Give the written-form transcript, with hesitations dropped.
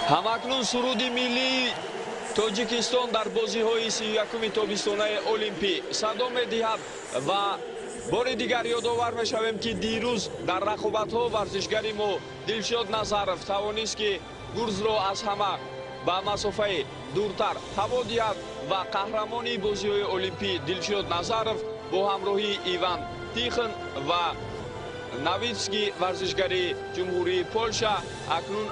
Ҳамакнун суруди миллии Тоҷикистон дар бозиҳои 31-уми тобистонаи олимпӣ садо медиҳад ва бори дигар ёдовар мешавем, ки дирӯз дар рақобатҳо варзишгари мо Дилшод Назаров тавонист, ки гурзро аз ҳама ба масофаи дуртар ҳаво диҳад ва қаҳрамони бозиҳои олимпӣ Дилшод Назаров бо ҳамроҳии Иван Тихон ва Навитский, варзишгари Ҷумҳурии Полша, акнун